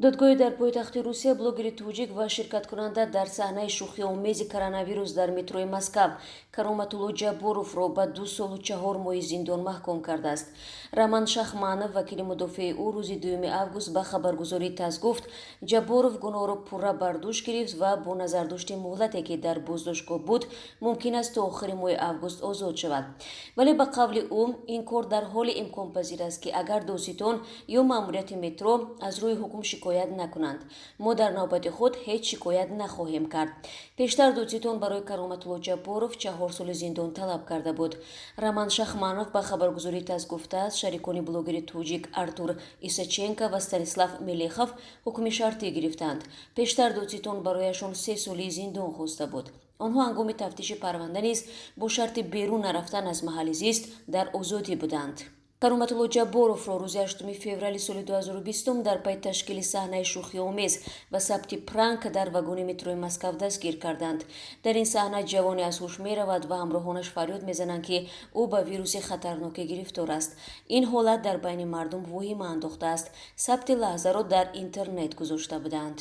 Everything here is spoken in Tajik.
Додгоҳи дар пойтахти Русия блогери тоҷик ва ширкаткунанда дар саҳнаи шӯхиомези коронавирус дар метрои Москав Кароматулло Ҷабборовро ба 2 солу 4 моҳи зиндон маҳкум кардааст. Роман Шахманов, вакили мудофеи ӯ, рӯзи 2 август ба хабаргузории ТАСС гуфт, Ҷабборов гуноҳро пурра бар дӯш гирифт ва бо назардошти муҳлате, ки дар боздоштгоҳ буд, мумкин аст то охири моҳи август озод шавад. Вале, ба қавли ӯ, ин кор дар ҳоле имконпазир аст, ки агар додситон ё маъмурияти метро аз рӯи ҳукм шикоят накунанд. Мо дар навбати худ ҳеҷ шикоят нахоҳем кард. Пештар додситон барои Кароматулло Ҷабборов 4 соли зиндон талаб карда буд. Роман Шахманов ба хабаргузории ТАСС гуфтааст, шарикони блогери тоҷик Артур Исаченко ва Станислав Мелехов ҳукми шартӣ гирифтанд. Пештар додситон барояшон 3 соли зиндон хоста буд. Онҳо ҳангоми тафтиши парванда низ бо шарти берун нарафтан аз маҳалли зист дар озодӣ буданд. Кароматулло Ҷабборовро рӯзи 8 феврали соли 2020 дар пайи ташкили саҳнаи шӯхиомез ва сабти пранк дар вагони метрои Москав дастгир карданд. Дар ин саҳна ҷавоне аз ҳуш меравад ва ҳамроҳонаш фарёд мезананд, ки ӯ ба вируси хатарноке гирифтор аст. Ин ҳолат дар байни мардум воҳима андохтааст. Сабти лаҳзаро дар интернет гузошта буданд.